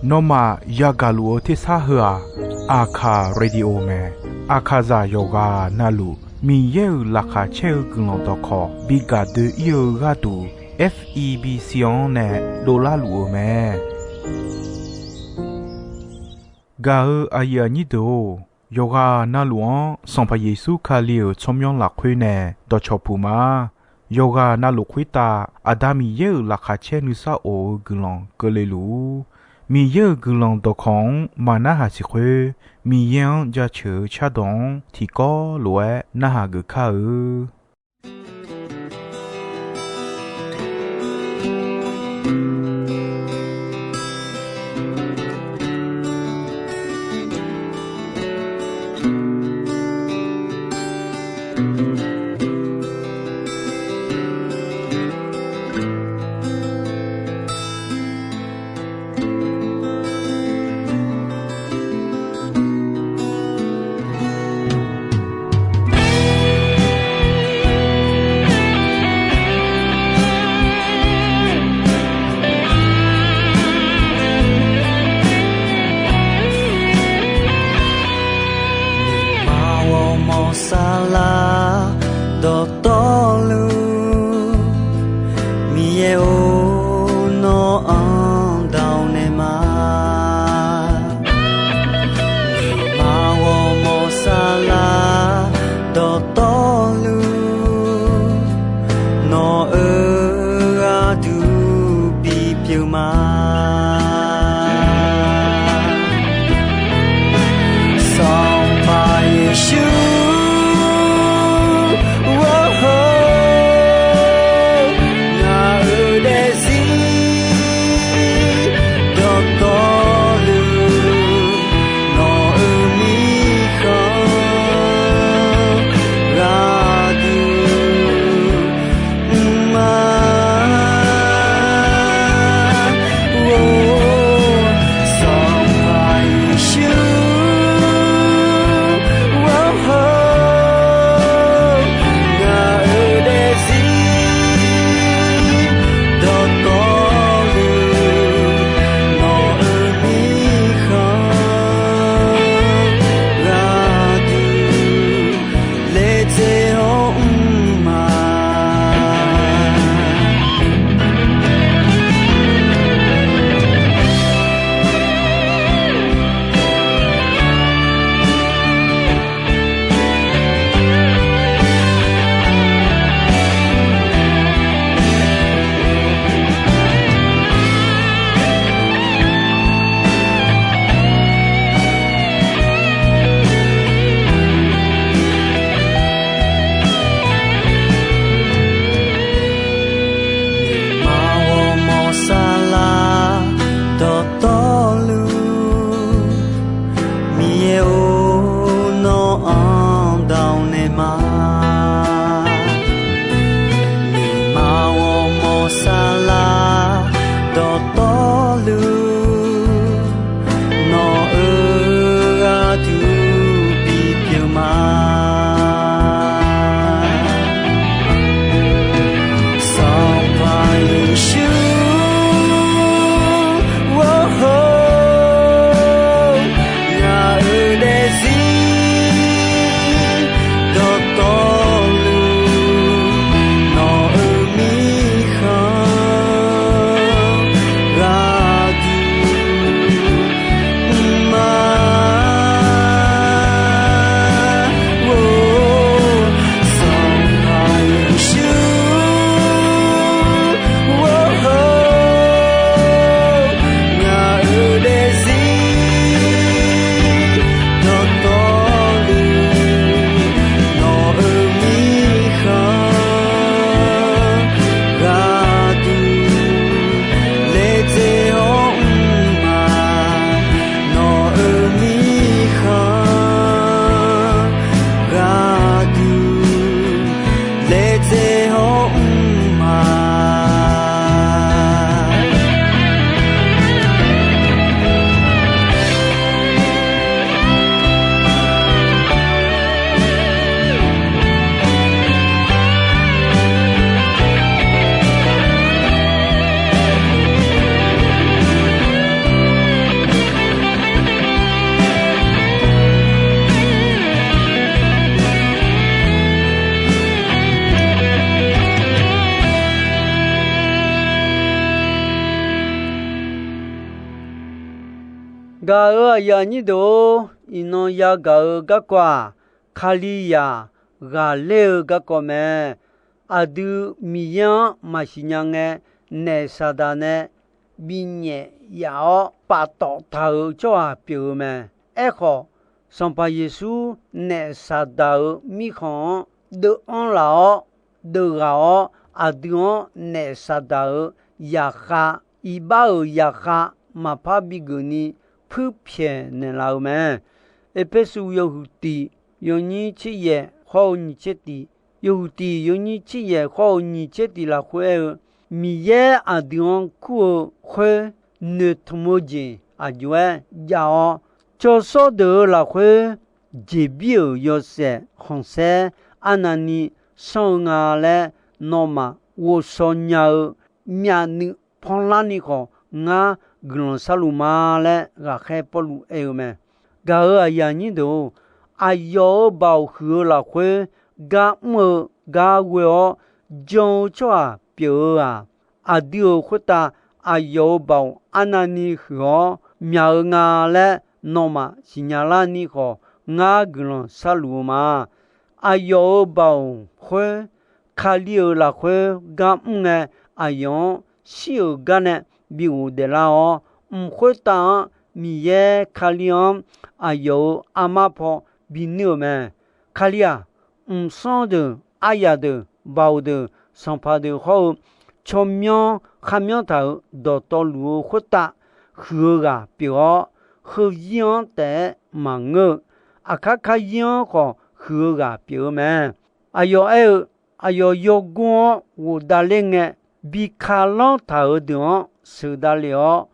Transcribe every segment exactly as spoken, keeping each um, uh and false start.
Nawmaf yagaq luf-eu tersar heu-aq, Aqkaq Radio mae. Aqkaqzaq yawqghaq navluf Miqyaer-euq laqkhaq caer-eu guiqlanq dawqkawq bi gaq doe-ir-eu gharduq, F E B C-anr nae dovlar luf-eu mae. Gaq-eu aqyuif aqnyir deuq-or, yawqghaq navluf-anr Sanqpaq Yeqsur Kali-euq tsawrmyanr lafkhoer nae dawqcawq puq ma. Yawqghaq navluf khoertav Aqda Miqyaer-euq laqkhaq caer nuisar of-eu guiqlanq keuvle luf-ur. Miqyaer-euq guiqlanq dawqkawq-anr maqnarhaq siq khoer, Miqyaer-anr jaceuq-eu cardawq-anr tiqkawv lof-aer narhaq geuf kar-eu. Aqma ghawrmawr saflar dawqtawvluf, Miqyaer-or, nawr-anr dawq naeq ma. Aqma ghawrmawr saflar dawqtawvluf, nawq-euq gharduq bipyeuf ma. Sanqpaq Yeqsur, ngaq-euq daefzir dawqtawvluf, nawq-euq mirkhanq gharduq mr ma. Gaq-euq aqyuif aqnyir deuq-or, iqnan yagaq-eu garkawv-aq, Kalizaq ghaqler-eu garkawv mae. Aqdui Miqyaer-anr maqsiq nya ngae, naef Saqdaq nae binyaef yaf-awr paftawf taq-euq tsawrhaq pyeuf-eu mae. Aerkhawf, Sanqpaq Yeqsur naef Saqdaq-euq mirkhanq-anr deuv-anr laf-awr, deuv ghaq-awr, aqdui-anr naef Saqdaq-euq zaqkhav, iqbax-euq zaqkhav maqpar bigeuf ni puirpyaeq naeqlaf-eu mae. Erpersu yawhuiq tiq yawnyir tser yaef khawr-eu nyiq tser tiq, yawhuiq tiq yawnyir tser yaef khawr-eu nyiq tser tiq lafkhoer aer-eu, Miqyaer aqdui-anr kur-eu khoer noeqtmq-eu jeq aqjox-aer jav-awr, cawshawr deuq-euq lafkhoer jeqbir-euq yawshaef khanqsaer arnavni sanr-eu nga laer nawmaf ghovshaw nya-eu myavnuiv panlar ni khawf, ngar guiqlanq sharluf ma laer ghaqkhaer Pawrluv aer-eu mae. Gaq-euq aqyuif aqnyir deuq-or, aqyawf-euq baoq huiq-eu lafkhoer gar mr-eu gar ghoe-awr jan-eu tsawrhaq pyeuf-eu-aq, aqdui-euq khoertav aqyawf-euq baoq arnavni huiq-awr myaq-eu nga laer nawmaf siqnya larni khawf, ngar guiqlanq sharluf-eu ma. Aqyawf-euq baoq khoer, Kali-euq lafkhoer gar mr ngae, aqyawf-anr shir-euq gar nae bi ghofdaef lar-awr, mq khoertav-anr Miqyaer Kali-anr aqyawf-euq armar paw binuir-euq mae. Kali-aq, mqsanr deuq, aryaq deuq, baoq deuq, sanqpaq deuq hawr-eu tsawrmyanr kharmyanr taq-euq dawqtawvluf-eu khoertav huiq-eu ghaq pyeuf-awr, heuzir-anr taef-aer maqngeur-eu, aqkar karyir-anr khawf huiq-eu ghaq pyeuf-eu mae. Aqyawf aer-eu, aqyawf yawgor-anr ghofdav ler ngae, bi kalanr taq-euq deuq-anr sheuqdav lef-awr,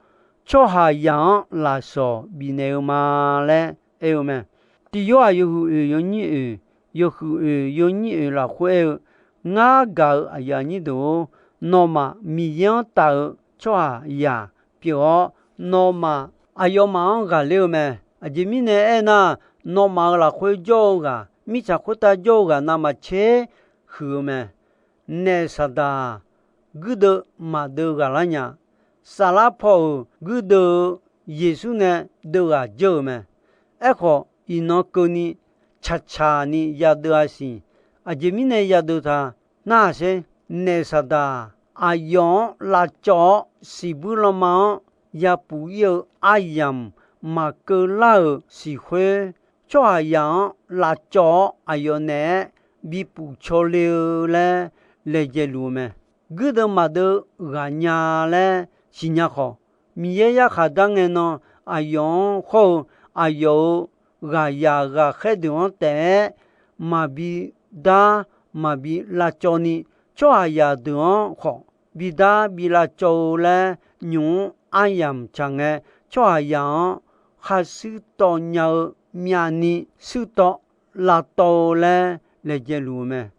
tsawrhaqzaq-anr lafsawq bifnaeq-eu ma laer aer-eu mae. Tiq Yorhaq yawhuiq oeq yawnyir oeq, yawhuiq oeq yawnyir oeq lafkhoer aer-eu, ngar gaq-euq aqyuif aqnyir deuq-or, nawmaf Miqyaer-anr taf-eu tsawrhaqzaq pyeuf-awr, nawmaf aqyawfmaf-anr ghaqler-eu mae. Aqjeq mirnae aernar, nawmaf-euq lafkhoer jawr-eu ghaq, mirtsaq khoertav jawr-eu ghaq navmaqtser huiq-eu mae. Naef Saqdaq-aq, guirdeuv maqdeuv ghaqlar nya. Saflar paw-euq guirdeuv-eu Yeqsur nae deuv ghaq dzeur-euq mae. Aerkhawf, iqnan keuvni caqcaq ni yadeuv-a siq. Aqjeq mirnae yadeuv ta narhaq sher. Naef Saqdaq-aq, aqyawf-anr lavcawv-awr siqbuir lanma-anr yapuf ir-eu aryamq maqkeuv lar-euq siq khoer, tsawrhaqzaq-anr lavcawv-awr aqyawf naeq-aer bipuf caw le-eu laer laejae luf-eu mae. Guirdeuv maqdeuv ghaq nya laer siqnya khawf, Miqyaer yarkhaq dar ngae nan aqyawf-anr hawr-eu aqyawf-euq ghaqzaq ghaqkhaer deuq-anr taef-aer maqbi dar maqbi lavcawv ni, tsawrhaqzaq deuq-anr khawf bidar bi lavcawv-eu laer nymq-mr aryamq tsaq ngae, tsawrhaqzaq-anr khar shuir tawv nya-eu myavni shuir tawv lavtawv-eu laer laejae luf-eu mae.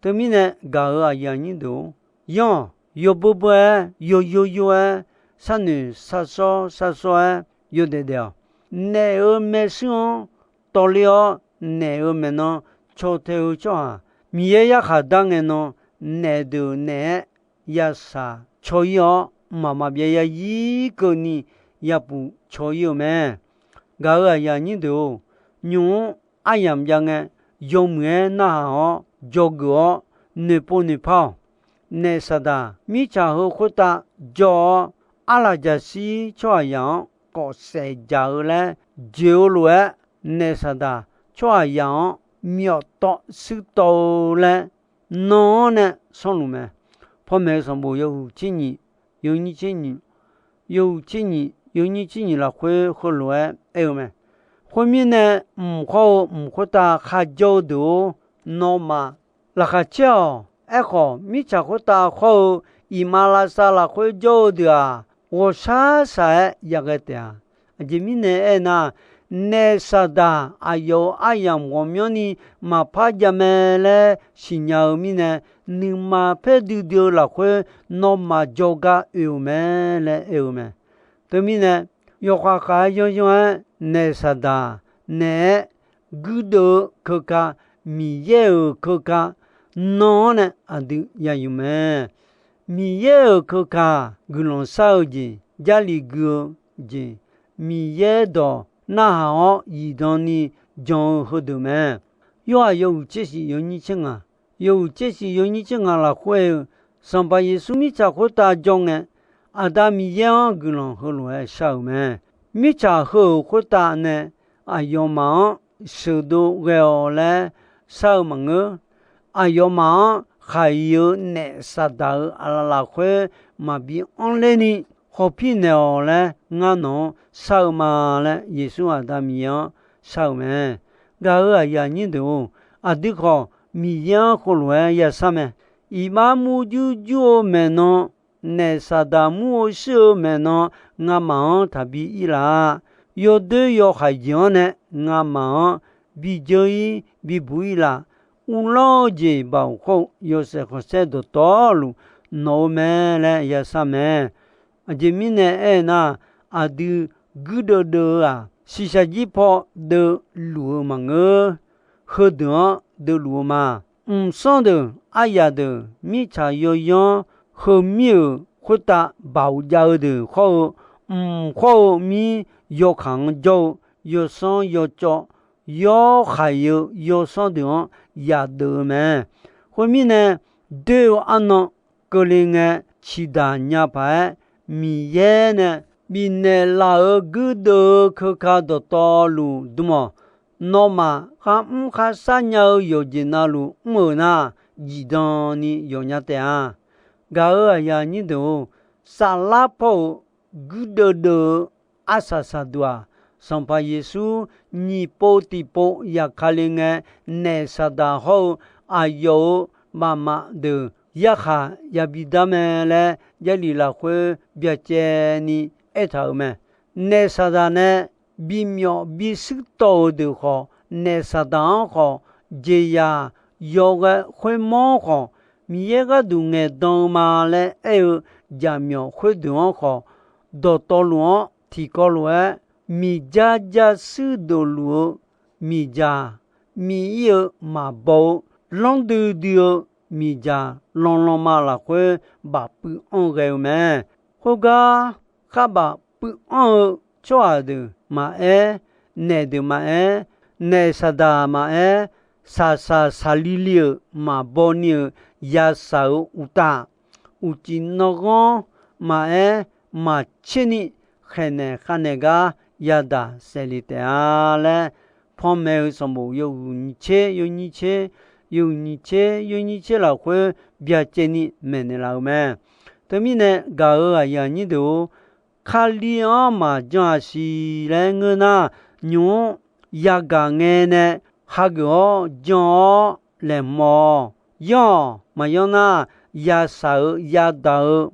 Teumirnae gaq-euq aqyuif aqnyir deuq-or, yanr-awq, yawbeu beu-aer, yawyor yor-aer, sharnoeq sharshawr sharshawr-aer yawdaef daef-awq. Naef-euq maershuir-anr tawvler-awr, naef-euq maeqnan caw tae-eu tsawrhaq, Miqyaer yarkhaq dar ngae nan, naef deuq naeq-aer yashaq caw ir-awr, mqmaq maqbyav yazir keuvni yapuf caw ir-eu mae. Gaq-euq aqyuif aqnyir deuq-or, nymq-mr aryamq jav ngae, yawmuiq-aer narhaq-awr dzawgeuf-awr noeqpov noeqpar-awq. Naef Saqdaq mirtsaq heu khoertav jawr-awr, arlaqjaqshir tsawrhaqzaq-anr kawfsaef jaq-eu laer joeq-eu lof-aer, naef Saqdaq tsawrhaqzaq-anr myawf tawv shuir tawv-eu laer nan-anr nae sanrluf mae. Pawmaeq-eu sanqbof yawhuiq tser nyiq, yawnyir tser nyiq, yawhuiq tser nyiq yawnyir tser nyiq lafkhoer heulof-aer aer-eu mae. Khoermirnae, mq hawr-eu mq khoertav kharjawr-eu deuq-or, nawmaf laqkhaq caer-awq. Aerkhawf, mirtsaq khoertav hawr-eu iqmalavshav lafkhoer jawr-eu deuq-aq, ghawqshaq shaq-aer yaghae taef-a. Aqjeq mirnae aernar, naef Saqdaq aqyawf-euq aryamq ghawqmyanrni maqpar jav mae laer siqnya-eu mirnae, nuima paer duidui-eu lafkhoer nawmaf jawrgar oe-euq mae laer aer-eu mae. Teumirnae, yawkhav khav-aer yanryanr-aer naef Saqdaq naeq-aer guirdeuv-eu keuka, Miqyaer-euq keuka nan-anr nae aqdui ya yuf mae. Miqyaer-euq keuka, guiqlanq shar-eu jeq, Jarlif gui-eu jeq, Miqyaer dawq narhaq-awr zifdan ni jan-eu heudeuq mae. Yorhaq yawhuiq tser shif yawnyir tser ngaq, yawhuiq tser shif yawnyir tser ngaq lafkhoer-eu, Sanqpaq Yeqsur mirtsaq khoertav jawr ngae, Aqda Miqyaer-anr guiqlanq heulof-aer shar-euq mae. Mirtsaq heu-euq khoertav nae aqyawfmaf-anr sheuqdov ghae-awq laer shar-eu maqngeur. Aqyawfmaf-anr khaq-iq-eu naef Saqdaq-euq aqlaf lafkhoer maqbi anrler ni khawf pir naeq-awq laer, ngar nawq-anr shar-eu ma laer, Yeqsur Aqda Miqyaer-anr shar-euq mae. Gaq-euq aqyuif aqnyir deuq-or, aqdui khawf Miqyaer-anr heulof-aer yashar mae. Iqbax murjur jur-eu maeqnan, naef Saqdaq mur-eu shir-eu maeqnan, ngamaf-anr taqbi ir laf. Yawdoer yawhaiq jeq-anr nae ngamaf-anr bi dzeur-ir bi buq-ir laf. Uvlanr-eu jeq baoq khawr-eu yawshaef khanqsaer dawqtawvluf nawq-eu mae laer yashar mae. Aqjeq mirnae aernar, aqdui guirdeuv deuv-eu-aq, shiqshaq jir paw deuvluf-eu maqngeur. Heudeuq-anr deuvluf-eu ma. Mqsanr deuq, aryaq deuq, mirtsaq yawyanr, heumir-euq khoertav baoq jav-eu deuq khawr-eu, mq khawr-eu mir yawkaq-anr jawr-eu yawsanr yawcawv, yawhaiq-eu yawsanr deuq-anr yadeuv-eu mae. Khoermirnae, doer-eu arnan keuvle ngae, ciqdaq nya paq-aer Miqyaer nae bifnaeq laf-euq guirdeuv-eu keuka dawqtawvluf dm-awq. Nawmaf kharmr kharshar nya-eu yawqjeq navluf mr-euq nar, zifdan ni yawqnya taef-a. Gaq-euq aqyuif aqnyir deuq-or, saflar paw-euq guirdeuv deuv-eu arsaq saqduq-aq, Sanqpaq Yeqsur nyiq pov tiqpov yaqkale ngae, naef Saqdaq hawr-eu aqyawf-euq bafmaf deuq yarkhaq yabi dar mae laer, Jarlif lafkhoer byacaevni aertaq-euq mae. Naef Saqdaq nae bimyawf bishuir tawv-euq deuq khawf, naef Saqdaq-anr khawf, jeqzaq yawghae khoermawr khawf, Miqyaer gharduq ngaeqdan-eu ma laer aer-eu jaqmyawf khoerdeuq-anr khawf, dawqtawvluf-anr tiqkawv lof-aer miqjar jarshuir dofluf-eu miqdzaq, miq-ir-eu maqbaw-eu lanr duidui-eu miqdzaq lanlanma lafkhoer bafpuiv anr ghae-eu mae. Khoergar kharbaf puiv anr-eu tsawrhaq deuq maqaer, naef deuq maqaer, naef Saqdaq maqaer, saqsaq saqli li-euq maqbaw ni-euq yashaq-euq uqtaf, uqcif nanghanr maqaer, maqtser ni khaeqnaeq khavnaeq gar yadaq saeqle taef-a laer, panmaeq-eu sanqbof yawhuiq nyiq tser yawnyir tser, yawhuiq nyiq tser yawnyir tser lafkhoer byacaevni maeqnaeq laf-eu mae. Teumirnae gaq-euq aqyuif aqnyir deuq-or, Kali-anr maqjanr-a siq laer ngeur nar, nymq-mr yagaq ngae nae hageuf-awr jan-awr laeqhmq-awq. Yanr-awq. Maqyanr nar, yashaq-eu yadaq-eu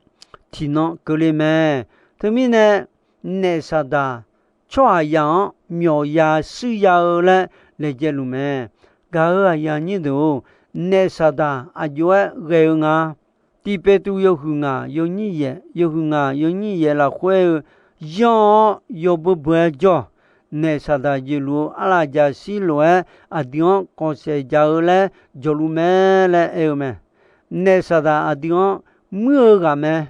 tiqnan keuvle mae. Teumirnae, naef Saqdaq tsawrhaqzaq-anr myawqya shuirya-eu laer laejae luf mae. Gaq-euq aqyuif aqnyir deuq-or, naef Saqdaq aqjox-aer ghae-eu nga. Tiq Peqtruv yawhuiq ngaq yawnyir yaeq, yawhuiq ngaq yawnyir yaeq lafkhoer-eu, yanr-awr yawbeu beu-aer jawr, naef Saqdaq jeqluf-eu arlaf jaqshir lof-aer aqdui-anr kawqsaeq ja-eu laer jawqluf mae laer aer-eu mae. Naef Saqdaq aqdui-anr muir-eu ghaq mae.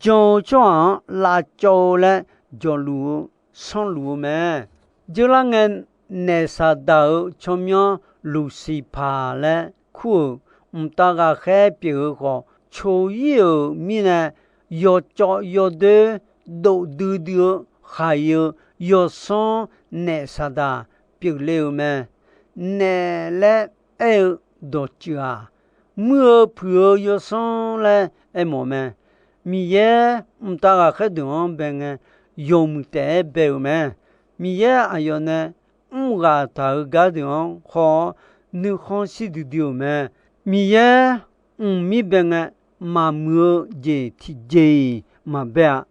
Jan-eu tsawrhaq-anr lavcawv-eu laer jawqluf-eu sanrluf-eu mae. Dzeurlar ngae, naef Saqdaq-euq tsawrmyanr Luqsiqpaq laer kur-euq mqtav ghaqkhaer pyeuf-eu khawf, coq-ir-euq mirnae yawcawv yawdoer dov duidui-eu khaq-iq-eu yawsanr naef Saqdaq pyeufle-euq mae. Naef laer aer-eu dawqtsuif-aq, muir-eu puiq-eu yawsanr laer aermawf mae. Miqyaer mqtav ghaqkhaer deuq-anr bae ngae, yawmuiq taef-aer bae-euq mae. Miqyaer aqyawf nae mr ghaq taq-euq gar deuq-anr haw-awr, nuikhanr shir duidui-euq mae. Miqyaer mqmir bae ngae, maqmuiq-eu jeq tiqjeq-iq maqbae-a.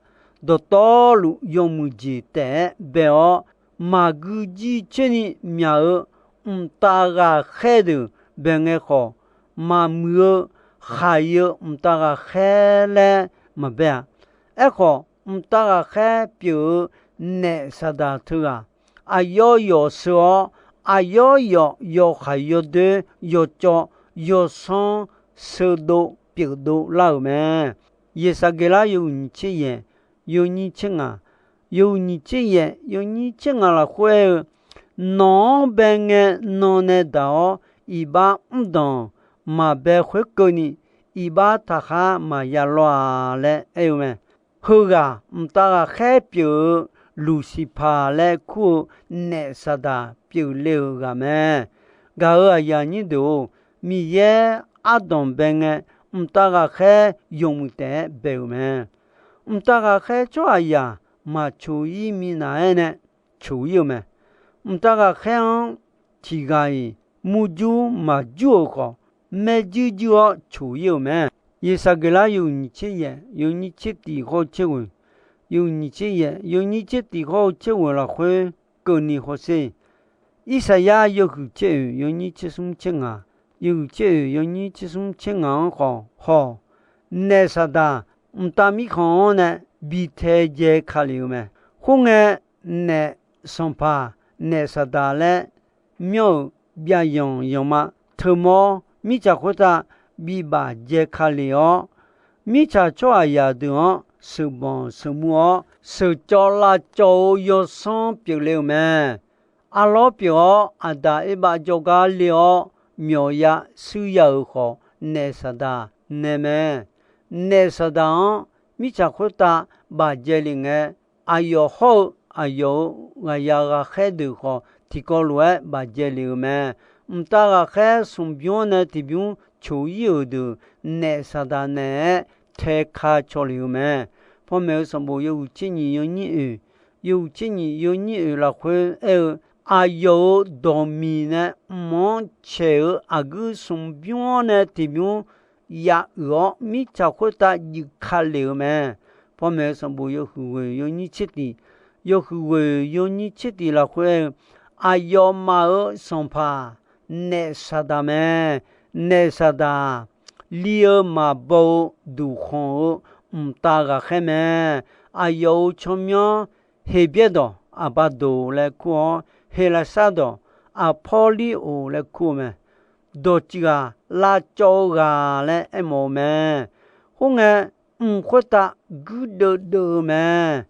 Dawqtawvluf yawmuiq jeq taef-aer bae-awr, maqgui jircoer ni myaq-eu mqtav ghaqkhaer deuq bae ngae khawf, maqmuiq-eu khaq-iq-eu mqtav ghaqkhaer laer maqbae-a. Aerkhawf, mqtav ghaqkhaer pyeuf-eu naef Saqdaq teughaq, aqyawf yawf sheu-awr, aqyawf yawf yawkhav yawdoer yawcawv yawsanr sheudov pyeufdov lar-euq mae. Yeqsaqgeqlar yawhuiq nyiq tser yaeq, yawnyir tser ngaq, Yawhuiq nyiq tser yaef yawnyir tser ngaq lafkhoer aer-eu, Nawq-anr bae ngae nan nae daq-awr, iqbax mr danq maqbae khoerkeuvni, iqbax taqkhar maqya lawr-a laer aer-eu mae. Heughaq mqtav ghaqkhaer pyeuf-eu Luqsiqpaq laer kur-eu naef Saqdaq pyeufle-euq ghaq mae. Gaq-euq aqyuif aqnyir deuq-or, Miqyaer ardanq bae ngae, mqtav ghaqkhaer yawmuiq taef-aer bae-euq mae. Mqtav ghaqkhaer tsawrhaqzaq maqcoq-ir minav-aer nae coq-ir-eu mae. Mqtav ghaqkhaer-anr tiq ghaq-iq murjur maqjur-euq khawf, maerjuir juir-awr coq-ir-euq mae. Yeqsaqgeqlar yawhuiq nyiq tser yaef yawnyir tser tiq hawr-eu tser ghoeq, yawhuiq nyiq tser yaef yawnyir tser tiq hawr-eu tser ghoeq lafkhoer keuvni hawsher. Irsaqyar yawhuiq tser oeq yawnyir tser smr tser ngaq, yawhuiq tser oeq yawnyir tser smr tser ngaq-anr khawf haw, naef Saqdaq mqtav mirkhanq-anr nae bi tae jae ka lef-eu mae. Khoerngae, naef sanqpaq, naef Saqdaq laer myanr-euq byavyanq yanqma teumawr mirtsaq khoertav bibaf jae ka lef-awr, mirtsaq tsawrhaqzaq deuq-anr sheuqbanq sheuqmur-awr, sheuqcawv lavcawv-eu yawsanr pyeufle-euq mae. Arlawr pyeuf-awr, Aqdaq Erbav jawrgar le-awr myawqya shuir ya-euq khawf, naef Saqdaq nae mae. Naef Saqdaq-anr mirtsaq khoertav bafjae lef ngae, aqyawf hawr-eu aqyawf-euq ghaqya ghaqkhaer deuq khawf, tiqkawv lof-aer bafjae lef-euq mae. Mqtav ghaqkhaer smq bymr-anr nae tiqbymr coq-ir-euq deuq, naef Saqdaq naeq-aer tae ka caw lef-euq mae. Panmaeq-eu sanqbof yawhuiq tser nyiq yawnyir oeq, yawhuiq tser nyiq yawnyir oeq lafkhoer aer-eu, aqyawf-euq dawqmiq nae mq-anr caeq-eu aqguir smq bymr-anr nae tiqbymr ya uiq-awr, mirtsaq khoertav juif ka lef-euq mae. Panmaeq-eu sanqbof yawhuiq ghoeq yawnyir tser tiq, yawhuiq ghoeq yawnyir tser tiq lafkhoer aer-eu, aqyawfmaf-euq sanqpaq naef Saqdaq mae. Naef Saqdaq li-eu maqbaw-eu duqkhanq-eu mqtav ghaqkhaer mae. Aqyawf-euq tsawrmyanr Heqbyaerdawq Aqbaqdoq laer kur-awr, Heqlaqsardawq Aqpawrlirghof laer kur-eu mae. Dawqtsuif ghaq, lavcawv-eu ghaq laer aermawf-eu mae. Khoerngae, mq khoertav guirdeuv deuv-eu mae.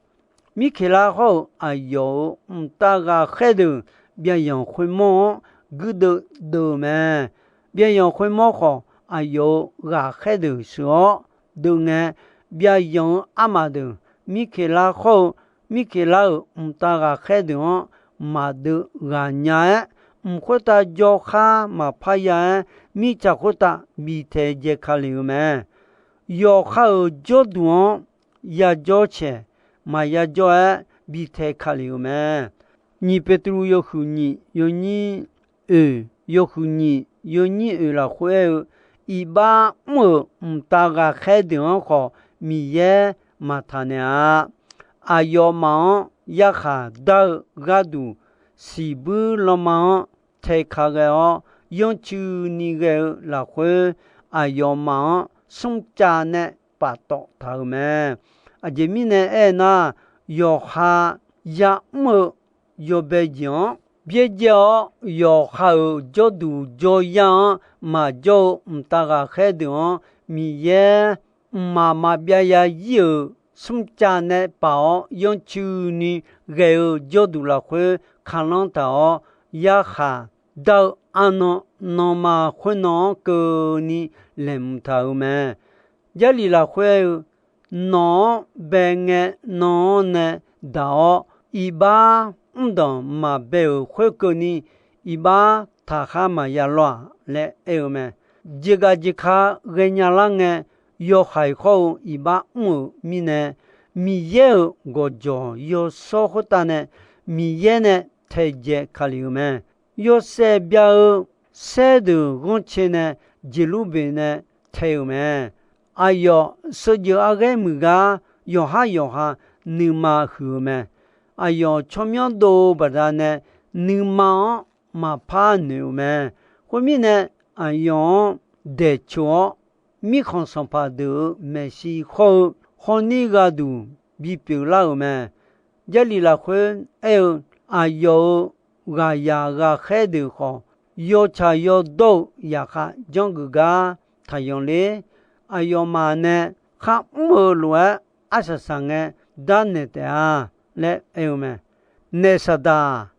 Mirkeqlar hawr-eu aqyawf-euq mqtav ghaqkhaer deuq byaqyanq khoermawr-anr guirdeuv deuv-eu mae. Byaqyanq khoermawr khawf, aqyawf-euq ghaqkhaer deuq sheuq-awr deuv ngae, byaqyanq-eu armaf deuq Mirkeqlar hawr-eu Mirkeqlar-euq mqtav ghaqkhaer deuq-anr maqdeuv ghaq nya-aer, mq khoertav jawrkhar maqpar ya-aer, mirtsaq khoertav bi tae jae ka lef-eu mae. Yawqha-euq jawrduq-anr yajawr caeq, maqya jawr-aer bi tae ka lef-eu mae. Nyiq Peqtruv yawhuiq nyiq yawnyir oeq, yawhuiq nyiq yawnyir oeq lafkhoer aer-eu, iqbax mr-euq mqtav ghaqkhaer deuq-anr khawf, Miqyaer maqtaq naeq-a. Aqyawfmaf-anr yarkhaq dar-eu gharduq, siqbuir lanma-anr tae ka ghae-awr, yanrcuini ghae-eu lafkhoer, aqyawfmaf-anr smrcav nae paftawf taq-euq mae. Aqjeq mirnae aernar, yawqha ya'mr-eu yawbae jeq-anr byaerdzae-awr, yawqha-euq jawrduq jawryar-anr maqjawr-eu mqtav ghaqkhaer deuq-anr Miqyaer mqmaq maqbyav ya ir-euq smrcav nae paf-awr, yanrcuini ghae-eu jawrduq lafkhoer kalanr taq-awr, yarkhaq dar-eu arnan nanma khoernan-anr keuvni laeqhmq taq-euq mae. Jarlif lafkhoer aer-eu, nawq-anr bae ngae nan-anr nae daq-awr, iqbax mr danq maqbae-euq khoerkeuvni, iqbax taqkhar maqya lawr-aq laer aer-eu mae. Jeqgaf jeqka ghaenya lar ngae, yawhaiq hawr-eu iqbax mr-euq mirnae, Miqyaer-euq gawqjawq yawshawr khoertav nae Miqyaer nae taedzae ka lef-eu mae. Yawshaef bya-eu saerdeuq ghanrcae nae Jeqlurbeq nae tae-euq mae. Aqyawf sheujeuf arghaer muiq gar yawqhar yawqha nuima huiq-eu mae. Aqyawf tsawrmyanr dov-eu baqdanae nuima-anr maqpar noeq-euq mae. Khoermirnae, aqyawf-anr daeqcoq-awr, mirkhanq sanqpaq deuq-euq maeqshi hawr-eu hawrnir gharduq bipyeuf lar-euq mae. Jarlif lafkhoer aer-eu, aqyawf-euq ghaqyaq ghaqkhaer deuq khawf, yawtsaq yawdawr-eu yaqkhav janrgeuf gar taqyanq ler. Aqyawfmaf nae kharmr-eu lof-aer arsaq saq ngae darnaeq taef-a. laer aer-eu mae. Naef Saqdaq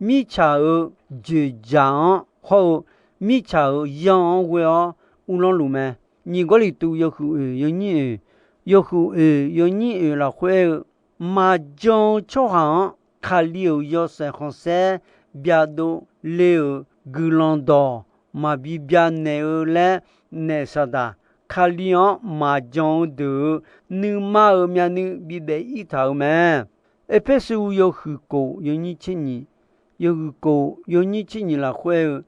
mirtsaq-euq dzoeqdzaq-anr hawr-eu mirtsaq-euq yanr-anr ghoe-awr uvlanr luf mae. Nyiq Gawrliqtu yawhuiq oeq yawnyir oeq, yawhuiq oeq yawnyir oeq lafkhoer aer-eu, maqjan-eu tsawrhaq-anr Kali-euq yawshaef khanqsaer byadov le-euq guiqlanq dawq maqbi byanaeq-eu laer, Naef Saqdaq Kali-anr maqjan-eu deuq-euq nuima-euq myavnuiv bibaef-ir taq-euq mae. Erpersu yawhuiq kof yawnyir tser nyiq, yawhuiq kof yawnyir tser nyiq lafkhoer aer-eu,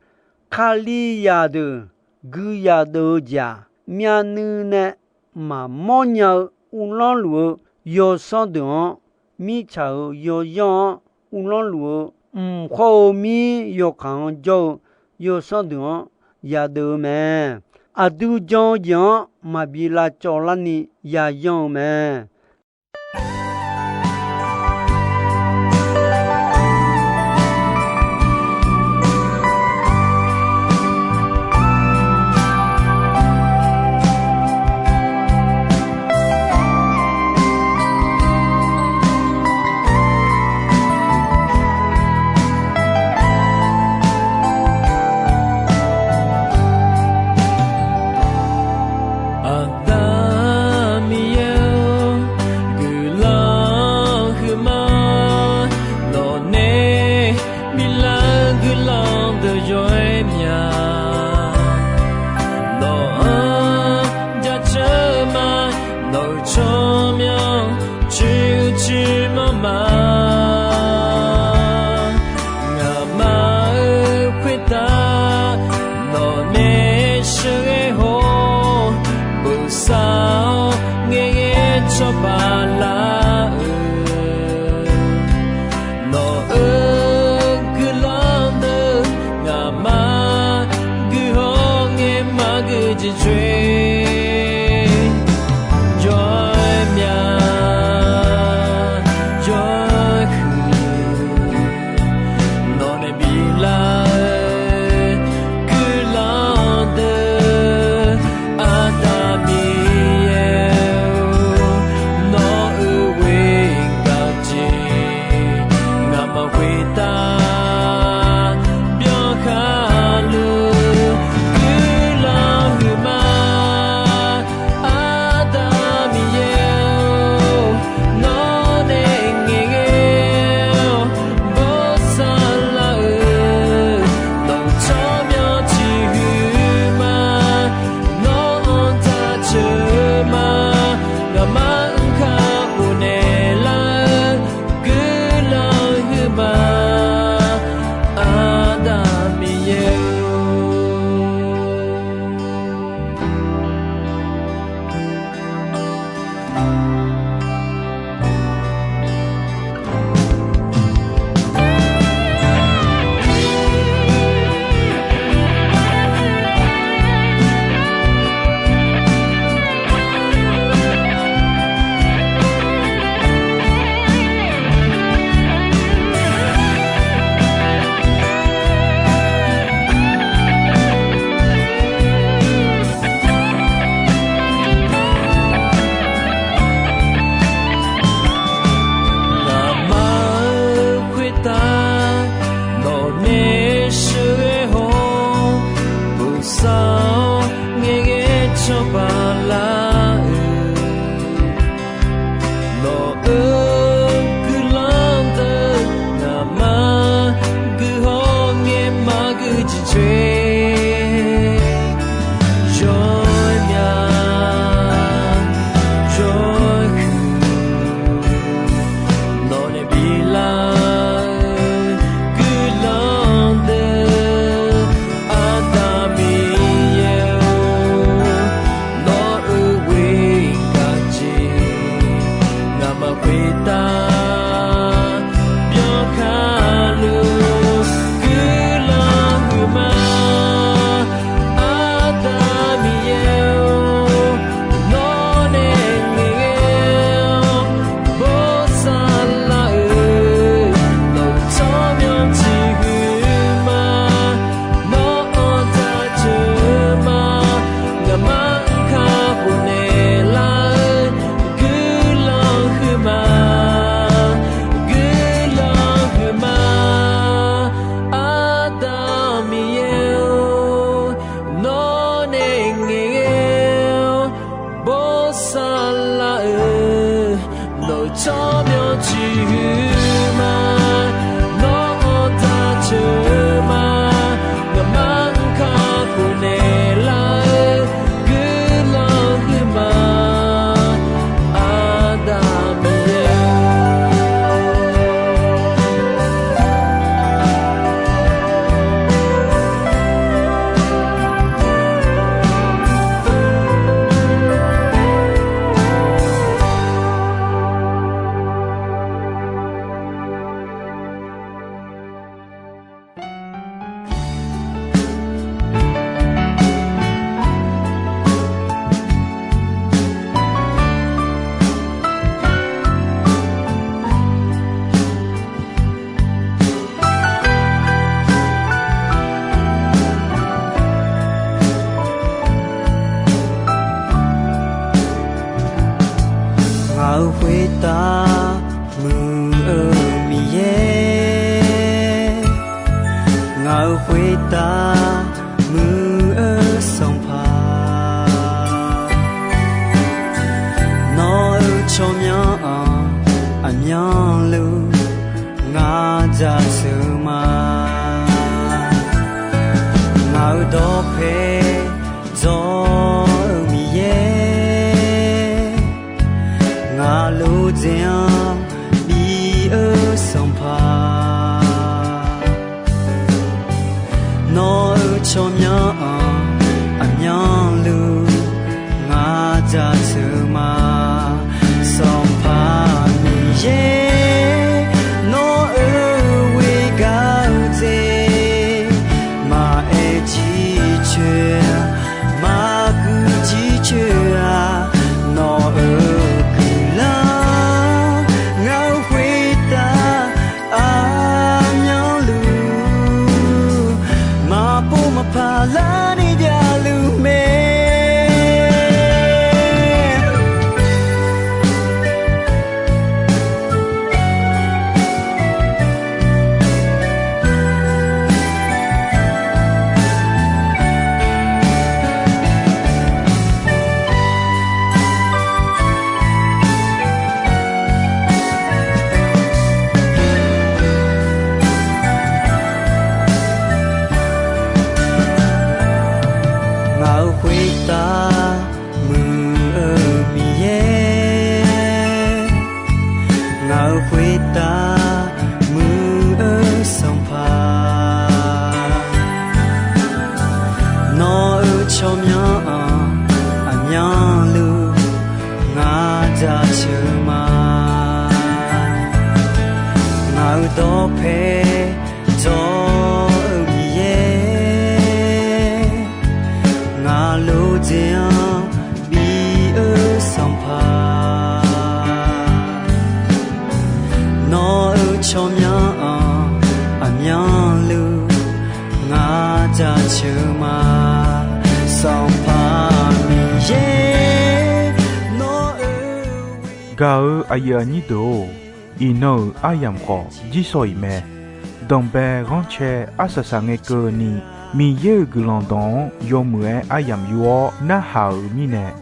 Kalizaq deuq gui yadeuv-eu jeq-aq, myavnuiv nae maqmawr nya-eu uvlanr luf-eu yawsanr deuq-anr, mirtsaq-euq yawyanr-anr uvlanr luf-eu mq khawr-eu mir yawkaq-anr jawr-eu yawsanr deuq-anr yadeuv-eu mae. Aqdui jan-eu jeq-anr maqbi lavcawv larni yayanr-eu mae. Aqda Miqyaer-or, guiqlanq huiqma, nawqnae biflar-eu guiqlanq deuq yawr-aer mya. Nawq-anr jaceuq-eu ma, nawq-euq tsawrmyanr coer-eu coer manr ma. Ngaqma-euq khoertav nawqnae sheuqghae haw-awr, bosav-awr ngaeqghae cawba lar-euq, nawq-euq guiqlanq deuq ngaqma guihaw ngae maqgui jeq coer, jawr-aer mya, jawr-aer huiq. Nawqnae biflar-eu guiqlanq deuq, Aqda Miqyaer-or, nawq-euq Tsawrmyanr ciqhuiq ma, nawr-anr taq ceuq ma, ngaqmaf-anr kakhof naeqlar-eu guiqlanq huiq ma, Aqda Miqyaer. Ngaq-euq khoertav muiq-eu Miqyaer, ngaq-euq khoertav muiq-eu Sanqpaq, nawq-euq tsawrmyanr-anr aqmyanluf ngar jaceuq ma. Ngaq-euq dawqpae dzawr-eu Miqyaer, ngaq lof dzaeq-anr bi-eu Sanqpaq, nawq-euq tsawrmyanr-anr aqmyanluf ngar jaceuq ma. Sanqpaq Miqyaer, nawq-euq ghoegaq-eu jeq maqaer jircoer-a, maqguiq jircoer-a, nawq-euq guiqlanq ngaq-euq khoertav aqmyanluf maqpov maqpar larni javluf mae. Ngaq-euq khoertav muiq-eu Miqyaer, ngaq-euq khoertav muiq-eu Sanqpaq, nawq-euq tsawrmyanr-anr aqmyanluf ngar jaceuq ma. Ngaq-euq dawqpae dzawr-eu Miqyaer, ngaq lof dzaeq-anr bi-eu Sanqpaq, nawq-euq tsawrmyanr-anr aqmyanluf ngar jaceuq ma. Sanqpaq Miqyaer, nawq-euq gaq-euq aqyuif aqnyir deuq-or, iqnan-euq aryamq khawf jirsawq iq mae. Danqbae ghanrcae arsaq saq ngae keuvni, Miqyaer-euq guiqlanq dawq-anr yawmuiq-aer aryamq yur-awr narhaq-euq mirnae,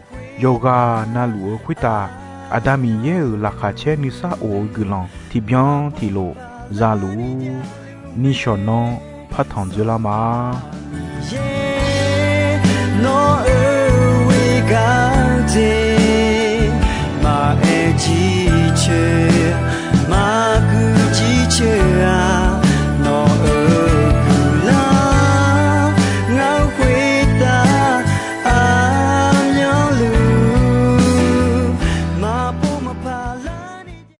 yawqghaq navluf-eu khoertav Aqda Miqyaer-euq laqkhaq caer nuisar of-eu guiqlanq tiqbyan tiqlof za luf-ur. Nishawq nanr partanq dzoerlar ma.